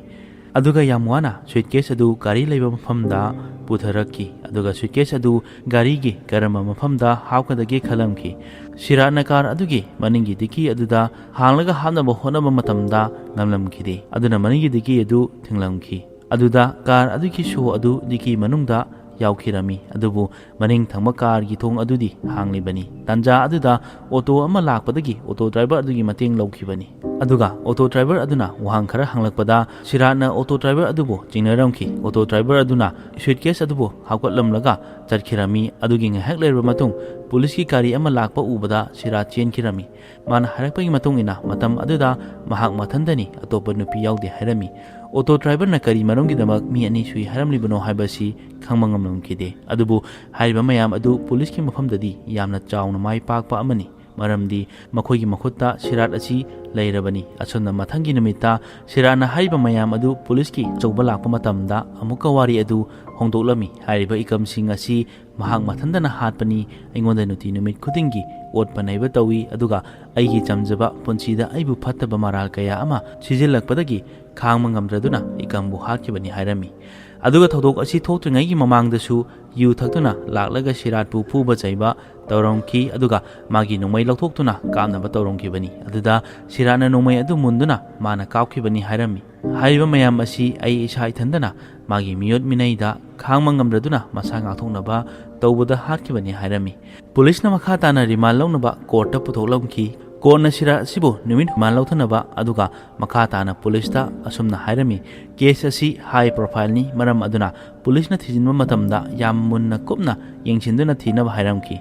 ꯑꯗꯨꯒ ꯌꯥꯝ ꯋꯥꯅ ꯁꯨꯏꯠꯀꯦꯁ ꯑꯗꯨ ꯒꯥꯔꯤ ꯂꯩꯕ ꯃꯐꯝꯗ ꯄꯨꯊꯔꯛꯈꯤ, ꯑꯗꯨꯒ ꯁꯨꯏꯠꯀꯦꯁ ꯑꯗꯨ ꯒꯥꯔꯤꯒꯤ ꯀꯔꯝꯕ ꯃꯐꯝꯗ ꯍꯥꯞꯀꯗꯒꯦ ꯈꯜꯂꯝꯈꯤ꯫ ꯁꯤꯔꯥꯠꯅ ꯀꯥꯔ ꯑꯗꯨꯒꯤ ꯃꯅꯤꯡꯒꯤ ꯗꯤꯛꯀꯤ ꯑꯗꯨꯗ ꯍꯥꯡꯂꯒ ꯍꯥꯞꯅꯕ ꯍꯣꯠꯅꯕ ꯃꯇꯝꯗ ꯉꯝꯂꯝꯈꯤꯗꯦ, ꯑꯗꯨꯅ ꯃꯅꯤꯡꯒꯤ ꯗꯤꯛꯀꯤ ꯑꯗꯨ ꯊꯤꯡꯂꯝꯈꯤ꯫ ꯑꯗꯨꯗ ꯀꯥꯔ ꯑꯗꯨꯒꯤ ꯁꯣ ꯑꯗꯨ ꯗꯤꯛꯀꯤ ꯃꯅꯨꯡꯗ ꯌꯥꯎꯈꯤꯔꯝꯃꯤ, ꯑꯗꯨꯕꯨ ꯃꯅꯤꯡ ꯊꯪꯕ ꯀꯥꯔꯒꯤ ꯊꯣꯡ ꯑꯗꯨꯗꯤ ꯍꯥꯡꯂꯤꯕꯅꯤ꯫ ꯇꯥꯟꯖꯥ ꯑꯗꯨꯗ ꯑꯣꯇꯣ ꯑꯃ ꯂꯥꯛꯄꯗꯒꯤ ꯑꯣꯇꯣ ꯗ꯭ꯔꯥꯏꯚꯔ ꯑꯗꯨꯒꯤ ꯃꯇꯦꯡ ꯂꯧꯈꯤꯕꯅꯤ꯫ ꯑꯗꯨꯒ ꯑꯣꯇꯣ ꯗ꯭ꯔꯥꯏꯚꯔ ꯑꯗꯨꯅ ꯋꯥꯍꯪ ꯈꯔ ꯍꯪꯂꯛꯄꯗ ꯁꯤꯔꯥꯠꯅ ꯑꯣꯇꯣ ꯗ꯭ꯔꯥꯏꯚꯔ ꯑꯗꯨꯕꯨ ꯆꯤꯡꯅꯔꯝꯈꯤ꯫ ꯑꯣꯇꯣ ꯗ꯭ꯔꯥꯏꯚꯔ ꯑꯗꯨꯅ ꯁꯨꯏꯠꯀꯦꯁ ꯑꯗꯨꯕꯨ ꯍꯥꯞꯀꯠꯂꯝꯂꯒ ꯆꯠꯈꯤꯔꯝꯃꯤ꯫ ꯑꯗꯨꯒꯤ ꯉꯥꯏꯍꯥꯛ ꯂꯩꯔꯕ ꯃꯇꯨꯡ ꯄꯨꯂꯤꯁꯀꯤ ꯒꯥꯔꯤ ꯑꯃ ꯂꯥꯛꯄ ꯎꯕꯗ ꯁꯤꯔꯥꯠ ꯆꯦꯟꯈꯤꯔꯝꯃꯤ꯫ ꯃꯥꯅ ꯍꯥꯏꯔꯛꯄꯒꯤ ꯃꯇꯨꯡ ꯏꯟꯅ ꯃꯇꯝ ꯑꯗꯨꯗ ꯃꯍꯥꯛ ꯃꯊꯟꯇꯅꯤ, ꯑꯇꯣꯞꯄ ꯅꯨꯄꯤ ꯌꯥꯎꯗꯦ ꯍꯥꯏꯔꯝꯃꯤ꯫ ꯑꯣꯇꯣ ꯗ꯭ꯔꯥꯏꯚꯔꯅ ꯀꯔꯤ ꯃꯔꯝꯒꯤꯗꯃꯛ ꯃꯤ ꯑꯅꯤ ꯁꯨꯏ ꯍꯥꯏꯔꯝꯂꯤꯕꯅꯣ ꯍꯥꯏꯕꯁꯤ ꯈꯪꯕ ꯉꯝꯂꯝꯈꯤꯗꯦ꯫ ꯑꯗꯨꯕꯨ ꯍꯥꯏꯔꯤꯕ ꯃꯌꯥꯝ ꯑꯗꯨ ꯄꯨꯂꯤꯁꯀꯤ ꯃꯐꯝꯗꯗꯤ ꯌꯥꯝꯅ ꯆꯥꯎꯅ ꯃꯥꯏ ꯄꯥꯛꯄ ꯑꯃꯅꯤ, ꯃꯔꯝꯗꯤ ꯃꯈꯣꯏꯒꯤ ꯃꯈꯨꯠꯇ ꯁꯤꯔꯥꯠ ꯑꯁꯤ ꯂꯩꯔꯕꯅꯤ꯫ ꯑꯁꯨꯝꯅ ꯃꯊꯪꯒꯤ ꯅꯨꯃꯤꯠꯇ ꯁꯤꯔꯥꯠꯅ ꯍꯥꯏꯔꯤꯕ ꯃꯌꯥꯝ ꯑꯗꯨ ꯄꯨꯂꯤꯁꯀꯤ ꯑꯆꯧꯕ ꯂꯥꯛꯄ ꯃꯇꯝꯗ ꯑꯃꯨꯛꯀ ꯋꯥꯔꯤ ꯑꯗꯨ ꯍꯣꯡꯗꯣꯛꯂꯝꯃꯤ꯫ ꯍꯥꯏꯔꯤꯕ ꯏꯀꯝꯁꯤꯡ ꯑꯁꯤ ꯃꯍꯥꯛ ꯃꯊꯟꯇꯅ ꯍꯥꯠꯄꯅꯤ, ꯑꯩꯉꯣꯟꯗ ꯅꯨꯡꯇꯤ ꯅꯨꯃꯤꯠ ꯈꯨꯗꯤꯡꯒꯤ ꯑꯣꯠꯄ ꯅꯩꯕ ꯇꯧꯏ, ꯑꯗꯨꯒ ꯑꯩꯒꯤ ꯆꯝꯖꯕ ꯄꯨꯟꯁꯤꯗ ꯑꯩꯕꯨ ꯐꯠꯇꯕ ꯃꯔꯥꯜ ꯀꯌꯥ ꯑꯃ ꯁꯤꯖꯤꯜꯂꯛꯄꯗꯒꯤ ꯈꯥꯡꯕ ꯉꯝꯗ꯭ꯔꯗꯨꯅ ꯏꯀꯝꯕꯨ ꯍꯥꯠꯈꯤꯕꯅꯤ ꯍꯥꯏꯔꯝꯃꯤ꯫ ꯑꯗꯨꯒ ꯊꯧꯗꯣꯛ ꯑꯁꯤ ꯊꯣꯛꯇ꯭ꯔꯤꯉꯩꯒꯤ ꯃꯃꯥꯡꯗꯁꯨ ꯌꯨ ꯊꯛꯇꯨꯅ ꯂꯥꯛꯂꯒ ꯁꯤꯔꯥꯠꯄꯨ ꯐꯨꯕ ꯆꯩꯕ ꯇꯧꯔꯝꯈꯤ, ꯑꯗꯨꯒ ꯃꯥꯒꯤ ꯅꯣꯡꯃꯩ ꯂꯧꯊꯣꯛꯇꯨꯅ ꯀꯥꯞꯅꯕ ꯇꯧꯔꯝꯈꯤꯕꯅꯤ꯫ ꯑꯗꯨꯗ ꯁꯤꯔꯥꯠꯅ ꯅꯣꯡꯃꯩ ꯑꯗꯨ ꯃꯨꯟꯗꯨꯅ ꯃꯥꯅ ꯀꯥꯞꯈꯤꯕꯅꯤ ꯍꯥꯏꯔꯝꯃꯤ꯫ ꯍꯥꯏꯔꯤꯕ ꯃꯌꯥꯝ ꯑꯁꯤ ꯑꯩ ꯏꯁꯥ ꯏꯊꯟꯗꯅ ꯃꯥꯒꯤ ꯃꯤꯑꯣꯠ ꯃꯤꯅꯩꯗ ꯈꯥꯡꯕ ꯉꯝꯗ꯭ꯔꯗꯨꯅ ꯃꯁꯥ ꯉꯥꯛꯊꯣꯛꯅꯕ ꯇꯧꯕꯗ ꯍꯥꯠꯈꯤꯕꯅꯤ ꯍꯥꯏꯔꯝꯃꯤ꯫ ꯄꯨꯂꯤꯁꯅ ꯃꯈꯥ ꯇꯥꯅ ꯔꯤꯃꯥꯟ ꯂꯧꯅꯕ ꯀꯣꯔꯠꯇ ꯄꯨꯊꯣꯛꯂꯝꯈꯤ꯫ ꯀꯣꯔꯠꯅ ꯁꯤꯔꯥꯠ ꯑꯁꯤꯕꯨ ꯅꯨꯃꯤꯠ ꯔꯤꯃꯥꯟ ꯂꯧꯊꯅꯕ ꯑꯗꯨꯒ ꯃꯈꯥ ꯇꯥꯅ ꯄꯨꯂꯤꯁꯇ ꯑꯁꯨꯝꯅ ꯍꯥꯏꯔꯝꯃꯤ, "ꯀꯦꯁ ꯑꯁꯤ ꯍꯥꯏ ꯄ꯭ꯔꯣꯐꯥꯏꯜꯅꯤ, ꯃꯔꯝ ꯑꯗꯨꯅ ꯄꯨꯂꯤꯁꯅ ꯊꯤꯖꯤꯟꯕ ꯃꯇꯝꯗ ꯌꯥꯝ ꯃꯨꯟꯅ ꯀꯨꯞꯅ ꯌꯦꯡꯁꯤꯟꯗꯨꯅ ꯊꯤꯅꯕ ꯍꯥꯏꯔꯝꯈꯤ꯫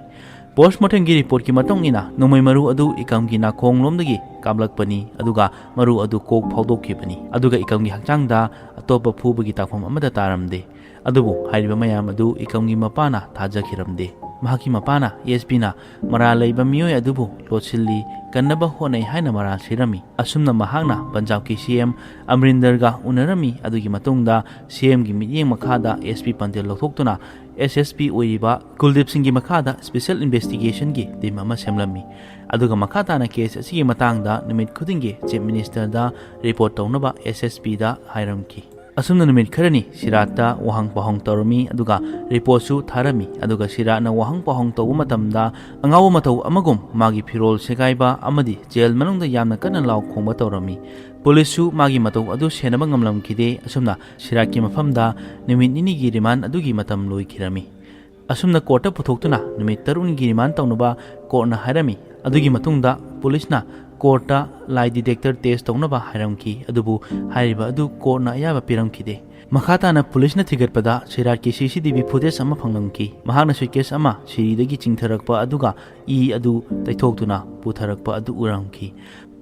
ꯄꯣꯁꯃꯣꯔꯇꯦꯝꯒꯤ ꯔꯤꯄꯣꯔꯠꯀꯤ ꯃꯇꯨꯡ ꯏꯟꯅ ꯅꯣꯡꯃꯩ ꯃꯔꯨ ꯑꯗꯨ ꯏꯀꯝꯒꯤ ꯅꯥꯀꯣꯡꯂꯣꯝꯗꯒꯤ ꯀꯥꯞꯂꯛꯄꯅꯤ, ꯑꯗꯨꯒ ꯃꯔꯨ ꯑꯗꯨ ꯀꯣꯛ ꯐꯥꯎꯗꯣꯛꯈꯤꯕꯅꯤ, ꯑꯗꯨꯒ ꯏꯀꯝꯒꯤ ꯍꯛꯆꯥꯡꯗ ꯑꯇꯣꯞꯄ ꯐꯨꯕꯒꯤ ꯇꯥꯛꯐꯝ ꯑꯃꯠꯇ ꯇꯥꯔꯝꯗꯦ꯫ ꯑꯗꯨꯕꯨ ꯍꯥꯏꯔꯤꯕ ꯃꯌꯥꯝ ꯑꯗꯨ ꯏꯀꯝꯒꯤ ꯃꯄꯥꯅ ꯊꯥꯖꯈꯤꯔꯝꯗꯦ꯫ ꯃꯍꯥꯛꯀꯤ ꯃꯄꯥꯅ ꯑꯦꯁ ꯄꯤꯅ ꯃꯔꯥꯜ ꯂꯩꯕ ꯃꯤꯑꯣꯏ ꯑꯗꯨꯕꯨ ꯂꯣꯠꯁꯤꯜꯂꯤ, ꯀꯟꯅꯕ ꯍꯣꯠꯅꯩ ꯍꯥꯏꯅ ꯃꯔꯥꯜ ꯁꯤꯔꯝꯃꯤ꯫ ꯑꯁꯨꯝꯅ ꯃꯍꯥꯛꯅ ꯄꯟꯖꯥꯕꯀꯤ ꯁꯤ ꯑꯦꯝ ꯑꯃꯔꯤꯟꯗꯔꯒ ꯎꯅꯔꯝꯃꯤ꯫ ꯑꯗꯨꯒꯤ ꯃꯇꯨꯡꯗ ꯁꯤ ꯑꯦꯝꯒꯤ ꯃꯤꯠꯌꯦꯡ ꯃꯈꯥꯗ ꯑꯦꯁ ꯄꯤ ꯄꯟꯇꯦꯜ ꯂꯧꯊꯣꯛꯇꯨꯅ ꯑꯦꯁ ꯑꯦꯁ ꯄꯤ ꯑꯣꯏꯔꯤꯕ ꯀꯨꯜꯗꯤꯞ ꯁꯤꯡꯒꯤ ꯃꯈꯥꯗ ꯁ꯭ꯄꯦꯁꯦꯜ ꯏꯟꯚꯦꯁꯇꯤꯒꯦꯁꯟꯒꯤ ꯇꯤꯝ ꯑꯃ ꯁꯦꯝꯂꯝꯃꯤ꯫ ꯑꯗꯨꯒ ꯃꯈꯥ ꯇꯥꯅ ꯀꯦꯁ ꯑꯁꯤꯒꯤ ꯃꯇꯥꯡꯗ ꯅꯨꯃꯤꯠ ꯈꯨꯗꯤꯡꯒꯤ ꯆꯤꯐ ꯃꯤꯅꯤꯁꯇꯔꯗ ꯔꯤꯄꯣꯔꯠ ꯇꯧꯅꯕ ꯑꯦꯁ ꯑꯦꯁ ꯄꯤꯗ ꯍꯥꯏꯔꯝꯈꯤ꯫ ꯑꯁꯨꯝꯅ ꯅꯨꯃꯤꯠ ꯈꯔꯅꯤ ꯁꯤꯔꯥꯠꯇ ꯋꯥꯍꯪ ꯄꯥꯎꯍꯪ ꯇꯧꯔꯝꯃꯤ, ꯑꯗꯨꯒ ꯔꯤꯄꯣꯔꯠꯁꯨ ꯊꯥꯔꯝꯃꯤ꯫ ꯑꯗꯨꯒ ꯁꯤꯔꯥꯠꯅ ꯋꯥꯍꯪ ꯄꯥꯎꯍꯪ ꯇꯧꯕ ꯃꯇꯝꯗ ꯑꯉꯥꯎꯕ ꯃꯇꯧ ꯑꯃꯒꯨꯝ ꯃꯥꯒꯤ ꯐꯤꯔꯣꯜ ꯁꯦꯒꯥꯏꯕ ꯑꯃꯗꯤ ꯖꯦꯜ ꯃꯅꯨꯡꯗ ꯌꯥꯝꯅ ꯀꯟꯅ ꯂꯥꯎ ꯈꯣꯡꯕ ꯇꯧꯔꯝꯃꯤ꯫ ꯄꯨꯂꯤꯁꯁꯨ ꯃꯥꯒꯤ ꯃꯇꯧ ꯑꯗꯨ ꯁꯦꯟꯅꯕ ꯉꯝꯂꯝꯈꯤꯗꯦ꯫ ꯑꯁꯨꯝꯅ ꯁꯤꯔꯥꯠꯀꯤ ꯃꯐꯝꯗ ꯅꯨꯃꯤꯠ ꯅꯤꯅꯤꯒꯤ ꯔꯤꯃꯥꯟ ꯑꯗꯨꯒꯤ ꯃꯇꯝ ꯂꯣꯏꯈꯤꯔꯝꯃꯤ꯫ ꯑꯁꯨꯝꯅ ꯀꯣꯔꯠꯇ ꯄꯨꯊꯣꯛꯇꯨꯅ ꯅꯨꯃꯤꯠ ꯇꯔꯨꯛꯅꯤꯒꯤ ꯔꯤꯃꯥꯟ ꯇꯧꯅꯕ ꯀꯣꯔꯠꯅ ꯍꯥꯏꯔꯝꯃꯤ꯫ ꯑꯗꯨꯒꯤ ꯃꯇꯨꯡꯗ ꯄꯨꯂꯤꯁꯅ ꯀꯣꯔꯠꯇ lie detector test ꯇꯧꯅꯕ ꯍꯥꯏꯔꯝꯈꯤ, ꯑꯗꯨꯕꯨ ꯍꯥꯏꯔꯤꯕ ꯑꯗꯨ ꯀꯣꯔꯠꯅ ꯑꯌꯥꯕ ꯄꯤꯔꯝꯈꯤꯗꯦ꯫ ꯃꯈꯥ ꯇꯥꯅ ꯄꯨꯂꯤꯁꯅ ꯊꯤꯒꯠꯄꯗ ꯁꯤꯔꯥꯠꯀꯤ ꯁꯤ ꯁꯤ ꯇꯤ ꯚꯤ ꯐꯨꯇꯦꯖ ꯑꯃ ꯐꯪꯂꯝꯈꯤ꯫ ꯃꯍꯥꯛꯅ ꯁꯨꯠꯀꯦꯁ ꯑꯃ ꯁꯤꯔꯤꯗꯒꯤ ꯆꯤꯡꯊꯔꯛꯄ ꯑꯗꯨꯒ ꯏ ꯑꯗꯨ ꯇꯩꯊꯣꯛꯇꯨꯅ ꯄꯨꯊꯔꯛꯄ ꯑꯗꯨ ꯎꯔꯝꯈꯤ꯫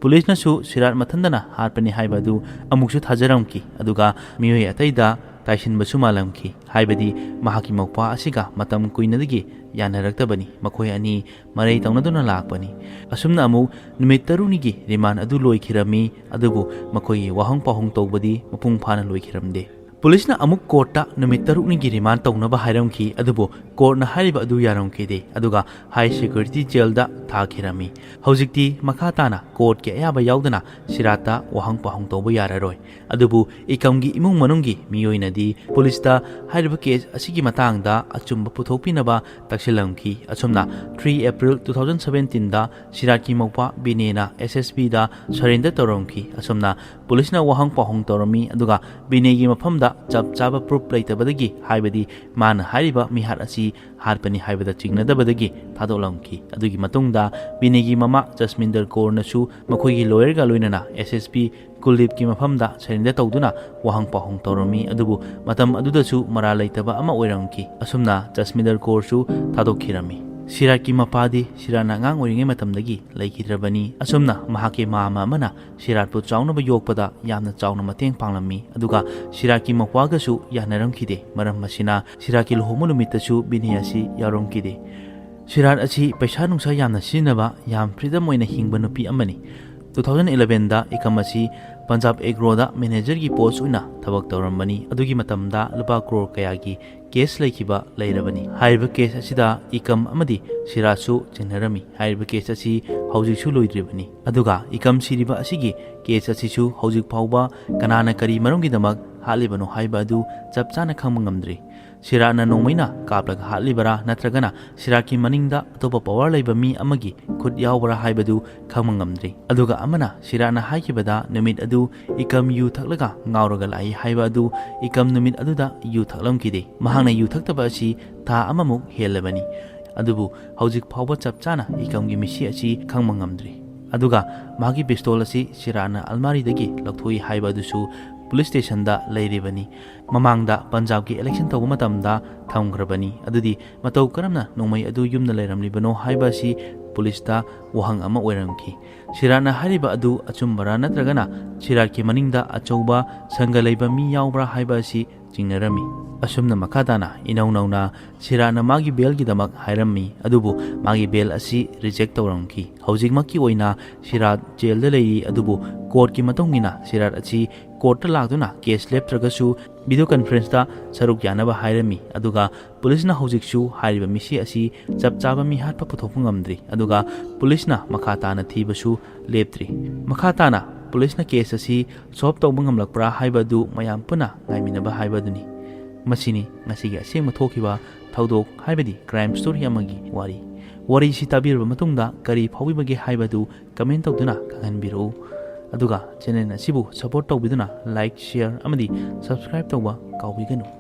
ꯄꯨꯂꯤꯁꯅꯁꯨ ꯁꯤꯔꯥꯠ ꯃꯊꯟꯗꯅ ꯍꯥꯠꯄꯅꯤ ꯍꯥꯏꯕ ꯑꯗꯨ ꯑꯃꯨꯛꯁꯨ ꯊꯥꯖꯔꯝꯈꯤ, ꯑꯗꯨꯒ ꯃꯤꯑꯣꯏ ꯑꯇꯩꯗ ꯇꯥꯏꯁꯤꯟꯕꯁꯨ ꯃꯥꯜꯂꯝꯈꯤ꯫ ꯍꯥꯏꯕꯗꯤ ꯃꯍꯥꯛꯀꯤ ꯃꯧꯄ꯭ꯋꯥ ꯑꯁꯤꯒ ꯃꯇꯝ ꯀꯨꯏꯅꯗꯒꯤ ꯌꯥꯅꯔꯛꯇꯕꯅꯤ, ꯃꯈꯣꯏ ꯑꯅꯤ ꯃꯔꯩ ꯇꯧꯅꯗꯨꯅ ꯂꯥꯛꯄꯅꯤ꯫ ꯑꯁꯨꯝꯅ ꯑꯃꯨꯛ ꯅꯨꯃꯤꯠ ꯇꯔꯨꯛꯅꯤꯒꯤ ꯔꯤꯃꯥꯟ ꯑꯗꯨ ꯂꯣꯏꯈꯤꯔꯝꯃꯤ, ꯑꯗꯨꯕꯨ ꯃꯈꯣꯏꯒꯤ ꯋꯥꯍꯪ ꯄꯥꯎꯍꯪ ꯇꯧꯕꯗꯤ ꯃꯄꯨꯡ ꯐꯥꯅ ꯂꯣꯏꯈꯤꯔꯝꯗꯦ꯫ ꯄꯨꯂꯤꯁꯅ ꯑꯃꯨꯛ ꯀꯣꯔꯠꯇ ꯅꯨꯃꯤꯠ ꯇꯔꯨꯛꯅꯤꯒꯤ ꯔꯤꯃꯥꯟ ꯇꯧꯅꯕ ꯍꯥꯏꯔꯝꯈꯤ, ꯑꯗꯨꯕꯨ ꯀꯣꯔꯠꯅ ꯍꯥꯏꯔꯤꯕ ꯑꯗꯨ ꯌꯥꯔꯝꯈꯤꯗꯦ, ꯑꯗꯨꯒ ꯍꯥꯏ ꯁꯦꯀ꯭ꯌꯨꯔꯤꯇꯤ ꯖꯦꯜꯗ ꯊꯥꯈꯤꯔꯝꯃꯤ꯫ ꯍꯧꯖꯤꯛꯇꯤ ꯃꯈꯥ ꯇꯥꯅ ꯀꯣꯔꯠꯀꯤ ꯑꯌꯥꯕ ꯌꯥꯎꯗꯅ ꯁꯤꯔꯥꯠꯇ ꯋꯥꯍꯪ ꯄꯥꯎꯍꯪ ꯇꯧꯕ ꯌꯥꯔꯔꯣꯏ꯫ ꯑꯗꯨꯕꯨ ꯏꯀꯝꯒꯤ ꯏꯃꯨꯡ ꯃꯅꯨꯡꯒꯤ ꯃꯤꯑꯣꯏꯅꯗꯤ ꯄꯨꯂꯤꯁꯇ ꯍꯥꯏꯔꯤꯕ ꯀꯦꯁ ꯑꯁꯤꯒꯤ ꯃꯇꯥꯡꯗ ꯑꯆꯨꯝꯕ ꯄꯨꯊꯣꯛꯄꯤꯅꯕ ꯇꯛꯁꯤꯜꯂꯝꯈꯤ꯫ ꯑꯁꯨꯝꯅ three April two thousand seventeen ꯗ ꯁꯤꯔꯥꯠꯀꯤ ꯃꯧꯄ꯭ꯋꯥ ꯕꯤꯅꯦꯅ ꯑꯦꯁ ꯑꯦꯁ ꯄꯤꯗ ꯁꯔꯦꯟꯗꯔ ꯇꯧꯔꯝꯈꯤ꯫ ꯑꯁꯨꯝꯅ ꯄꯨꯂꯤꯁꯅ ꯋꯥꯍꯪ ꯄꯥꯎꯍꯪ ꯇꯧꯔꯝꯃꯤ, ꯑꯗꯨꯒ ꯕꯤꯅꯦꯒꯤ ꯃꯐꯝꯗ ꯆꯞ ꯆꯥꯕ ꯄ꯭ꯔꯨꯐ ꯂꯩꯇꯕꯗꯒꯤ, ꯍꯥꯏꯕꯗꯤ ꯃꯥꯅ ꯍꯥꯏꯔꯤꯕ ꯃꯤꯍꯥꯠ ꯑꯁꯤ ꯍꯥꯠꯄꯅꯤ ꯍꯥꯏꯕꯗ ꯆꯤꯡꯅꯗꯕꯗꯒꯤ ꯊꯥꯗꯣꯛꯂꯝꯈꯤ꯫ ꯑꯗꯨꯒꯤ ꯃꯇꯨꯡꯗ ꯕꯤꯅꯤꯒꯤ ꯃꯃꯥ ꯖꯁꯃꯤꯟꯗꯔ ꯀꯣꯔꯅꯁꯨ ꯃꯈꯣꯏꯒꯤ ꯂꯣꯌꯔꯒ ꯂꯣꯏꯅꯅ ꯑꯦꯁ ꯑꯦꯁ ꯄꯤ ꯀꯨꯜꯗꯤꯞꯀꯤ ꯃꯐꯝꯗ ꯁꯔꯦꯟꯗꯔ ꯇꯧꯗꯨꯅ ꯋꯥꯍꯪ ꯄꯥꯎꯍꯪ ꯇꯧꯔꯝꯃꯤ꯫ ꯑꯗꯨꯕꯨ ꯃꯇꯝ ꯑꯗꯨꯗꯁꯨ ꯃꯔꯥꯜ ꯂꯩꯇꯕ ꯑꯃ ꯑꯣꯏꯔꯝꯈꯤ꯫ ꯑꯁꯨꯝꯅ ꯖꯁꯃꯤꯟꯗꯔ ꯀꯣꯔꯁꯨ ꯊꯥꯗꯣꯛꯈꯤꯔꯝꯃꯤ꯫ ꯁꯤꯔꯥꯠꯀꯤ ꯃꯄꯥꯗꯤ ꯁꯤꯔꯥꯠꯅ ꯑꯉꯥꯡ ꯑꯣꯏꯔꯤꯉꯩ ꯃꯇꯝꯗꯒꯤ ꯂꯩꯈꯤꯗ꯭ꯔꯕꯅꯤ꯫ ꯑꯁꯨꯝꯅ ꯃꯍꯥꯛꯀꯤ ꯃꯥꯃ ꯑꯃꯅ ꯁꯤꯔꯥꯠꯄꯨ ꯆꯥꯎꯅꯕ ꯌꯣꯛꯄꯗ ꯌꯥꯝꯅ ꯆꯥꯎꯅ ꯃꯇꯦꯡ ꯄꯥꯡꯂꯝꯃꯤ꯫ ꯑꯗꯨꯒ ꯁꯤꯔꯥꯠꯀꯤ ꯃꯄꯥꯒꯁꯨ ꯌꯥꯅꯔꯝꯈꯤꯗꯦ꯫ ꯃꯔꯝ ꯑꯁꯤꯅ ꯁꯤꯔꯥꯠꯀꯤ ꯂꯨꯍꯣꯡꯕ ꯅꯨꯃꯤꯠꯇꯁꯨ ꯕꯤꯅꯤ ꯑꯁꯤ ꯌꯥꯎꯔꯝꯈꯤꯗꯦ꯫ ꯁꯤꯔꯥꯠ ꯑꯁꯤ ꯄꯩꯁꯥ ꯅꯨꯡꯁꯥ ꯌꯥꯝꯅ ꯁꯤꯖꯤꯟꯅꯕ, ꯌꯥꯝ ꯐ꯭ꯔꯤꯗꯝ ꯑꯣꯏꯅ ꯍꯤꯡꯕ ꯅꯨꯄꯤ ꯑꯃꯅꯤ꯫ ꯇꯨ ꯊꯥꯎꯖꯟ ꯏꯂꯚꯦꯟꯗ ꯏꯀꯝ ꯑꯁꯤ ꯄꯟꯖꯥꯕ ꯑꯦꯒ꯭ꯔꯣꯗ ꯃꯦꯅꯦꯖꯔꯒꯤ ꯄꯣꯁ ꯑꯣꯏꯅ ꯊꯕꯛ ꯇꯧꯔꯝꯕꯅꯤ꯫ ꯑꯗꯨꯒꯤ ꯃꯇꯝꯗ ꯂꯨꯄꯥ ꯀ꯭ꯔꯣꯔ ꯀꯌꯥꯒꯤ ꯀꯦꯁ ꯂꯩꯈꯤꯕ ꯂꯩꯔꯕꯅꯤ꯫ ꯍꯥꯏꯔꯤꯕ ꯀꯦꯁ ꯑꯁꯤꯗ ꯏꯀꯝ ꯑꯃꯗꯤ ꯁꯤꯔꯥꯠꯁꯨ ꯆꯤꯡꯅꯔꯝꯃꯤ꯫ ꯍꯥꯏꯔꯤꯕ ꯀꯦꯁ ꯑꯁꯤ ꯍꯧꯖꯤꯛꯁꯨ ꯂꯣꯏꯗ꯭ꯔꯤꯕꯅꯤ꯫ ꯑꯗꯨꯒ ꯏꯀꯝ ꯁꯤꯔꯤꯕ ꯑꯁꯤꯒꯤ ꯀꯦꯁ ꯑꯁꯤꯁꯨ ꯍꯧꯖꯤꯛ ꯐꯥꯎꯕ ꯀꯅꯥꯅ ꯀꯔꯤ ꯃꯔꯝꯒꯤꯗꯃꯛ ꯍꯥꯠꯂꯤꯕꯅꯣ ꯍꯥꯏꯕ ꯑꯗꯨ ꯆꯞ ꯆꯥꯅ ꯈꯪꯕ ꯉꯝꯗ꯭ꯔꯤ꯫ ꯁꯤꯔꯥꯠꯅ ꯅꯣꯡꯃꯩꯅ ꯀꯥꯞꯂꯒ ꯍꯥꯠꯂꯤꯕꯔꯥ ꯅꯠꯇ꯭ꯔꯒꯅ ꯁꯤꯔꯥꯠꯀꯤ ꯃꯅꯤꯡꯗ ꯑꯇꯣꯞꯄ ꯄꯋꯥꯔ ꯂꯩꯕ ꯃꯤ ꯑꯃꯒꯤ ꯈꯨꯠ ꯌꯥꯎꯕ꯭ꯔꯥ ꯍꯥꯏꯕꯗꯨ ꯈꯪꯕ ꯉꯝꯗ꯭ꯔꯤ꯫ ꯑꯗꯨꯒ ꯑꯃꯅ ꯁꯤꯔꯥꯠꯅ ꯍꯥꯏꯈꯤꯕꯗ ꯅꯨꯃꯤꯠ ꯑꯗꯨ ꯏꯀꯝ ꯌꯨ ꯊꯛꯂꯒ ꯉꯥꯎꯔꯒ ꯂꯥꯛꯏ ꯍꯥꯏꯕ ꯑꯗꯨ ꯏꯀꯝ ꯅꯨꯃꯤꯠ ꯑꯗꯨꯗ ꯌꯨ ꯊꯛꯂꯝꯈꯤꯗꯦ꯫ ꯃꯍꯥꯛꯅ ꯌꯨ ꯊꯛꯇꯕ ꯑꯁꯤ ꯊꯥ ꯑꯃꯃꯨꯛ ꯍꯦꯜꯂꯕꯅꯤ꯫ ꯑꯗꯨꯕꯨ ꯍꯧꯖꯤꯛ ꯐꯥꯎꯕ ꯆꯞ ꯆꯥꯅ ꯏꯀꯝꯒꯤ ꯃꯤꯁꯤ ꯑꯁꯤ ꯈꯪꯕ ꯉꯝꯗ꯭ꯔꯤ꯫ ꯑꯗꯨꯒ ꯃꯥꯒꯤ ꯄꯤꯁꯇꯣꯜ ꯑꯁꯤ ꯁꯤꯔꯥꯠꯅ ꯑꯜꯃꯥꯔꯤꯗꯒꯤ ꯂꯧꯊꯣꯛꯏ ꯍꯥꯏꯕ ꯑꯗꯨꯁꯨ ꯄꯨꯂꯤꯁ ꯁ꯭ꯇꯦꯁꯟꯗ ꯂꯩꯔꯤꯕꯅꯤ꯫ ꯃꯃꯥꯡꯗ ꯄꯟꯖꯥꯕꯀꯤ ꯏꯂꯦꯛꯁꯟ ꯇꯧꯕ ꯃꯇꯝꯗ ꯊꯝꯈ꯭ꯔꯕꯅꯤ꯫ ꯑꯗꯨꯗꯤ ꯃꯇꯧ ꯀꯔꯝꯅ ꯅꯣꯡꯃꯩ ꯑꯗꯨ ꯌꯨꯝꯗ ꯂꯩꯔꯝꯂꯤꯕꯅꯣ ꯍꯥꯏꯕ ꯑꯁꯤ ꯄꯨꯂꯤꯁꯇ ꯋꯥꯍꯪ ꯑꯃ ꯑꯣꯏꯔꯝꯈꯤ꯫ ꯁꯤꯔꯥꯠꯅ ꯍꯥꯏꯔꯤꯕ ꯑꯗꯨ ꯑꯆꯨꯝꯕꯔꯥ ꯅꯠꯇ꯭ꯔꯒꯅ ꯁꯤꯔꯥꯠꯀꯤ ꯃꯅꯤꯡꯗ ꯑꯆꯧꯕ ꯁꯪꯒ ꯂꯩꯕ ꯃꯤ ꯌꯥꯎꯕ꯭ꯔꯥ ꯍꯥꯏꯕ ꯑꯁꯤ ꯆꯤꯡꯅꯔꯝꯃꯤ꯫ ꯑꯁꯨꯝꯅ ꯃꯈꯥ ꯇꯥꯅ ꯏꯅꯧ ꯅꯧꯅ ꯁꯤꯔꯥꯠꯅ ꯃꯥꯒꯤ ꯕꯦꯜꯒꯤꯗꯃꯛ ꯍꯥꯏꯔꯝꯃꯤ, ꯑꯗꯨꯕꯨ ꯃꯥꯒꯤ ꯕꯦꯜ ꯑꯁꯤ ꯔꯤꯖꯦꯛ ꯇꯧꯔꯝꯈꯤ꯫ ꯍꯧꯖꯤꯛꯃꯛꯀꯤ ꯑꯣꯏꯅ ꯁꯤꯔꯥꯠ ꯖꯦꯜꯗ ꯂꯩꯔꯤ, ꯑꯗꯨꯕꯨ ꯀꯣꯔꯠꯀꯤ ꯃꯇꯨꯡ ꯏꯟꯅ ꯁꯤꯔꯥꯠ ꯑꯁꯤ ꯀꯣꯔꯠꯇ ꯂꯥꯛꯇꯨꯅ ꯀꯦꯁ ꯂꯦꯞꯇ꯭ꯔꯒꯁꯨ ꯚꯤꯗꯤꯑꯣ ꯀꯟꯐꯔꯦꯟꯁꯇ ꯁꯔꯨꯛ ꯌꯥꯅꯕ ꯍꯥꯏꯔꯝꯃꯤ꯫ ꯑꯗꯨꯒ ꯄꯨꯂꯤꯁꯅ ꯍꯧꯖꯤꯛꯁꯨ ꯍꯥꯏꯔꯤꯕ ꯃꯤꯁꯤ ꯑꯁꯤ ꯆꯞ ꯆꯥꯕ ꯃꯤꯍꯥꯠꯄ ꯄꯨꯊꯣꯛꯄ ꯉꯝꯗ꯭ꯔꯤ꯫ ꯑꯗꯨꯒ ꯄꯨꯂꯤꯁꯅ ꯃꯈꯥ ꯇꯥꯅ ꯊꯤꯕꯁꯨ ꯂꯦꯞꯇ꯭ꯔꯤ꯫ ꯃꯈꯥ ꯇꯥꯅ ꯄꯨꯂꯤꯁꯅ ꯀꯦꯁ ꯑꯁꯤ ꯁꯣꯜꯕ ꯇꯧꯕ ꯉꯝꯂꯛꯄ꯭ꯔꯥ ꯍꯥꯏꯕ ꯑꯗꯨ ꯃꯌꯥꯝ ꯄꯨꯟꯅ ꯉꯥꯏꯃꯤꯟꯅꯕ ꯍꯥꯏꯕ ꯑꯗꯨꯅꯤ꯫ ꯃꯁꯤꯅꯤ ꯉꯁꯤꯒꯤ ꯑꯁꯦꯡꯕ ꯊꯣꯛꯈꯤꯕ ꯊꯧꯗꯣꯛ, ꯍꯥꯏꯕꯗꯤ ꯀ꯭ꯔꯥꯏꯝ ꯁ꯭ꯇꯣꯔꯤ ꯑꯃꯒꯤ ꯋꯥꯔꯤ꯫ ꯋꯥꯔꯤꯁꯤ ꯇꯥꯕꯤꯔꯕ ꯃꯇꯨꯡꯗ ꯀꯔꯤ ꯐꯥꯎꯕꯤꯕꯒꯦ ꯍꯥꯏꯕꯗꯨ ꯀꯃꯦꯟ ꯇꯧꯗꯨꯅ ꯈꯪꯍꯟꯕꯤꯔꯛꯎ꯫ ꯑꯗꯨꯒ channel ꯑꯁꯤꯕꯨ support ꯇꯧꯕꯤꯗꯨꯅ like, share ꯑꯃꯗꯤ subscribe ꯇꯧꯕ ꯀꯥꯎꯕꯤꯒꯅꯨ꯫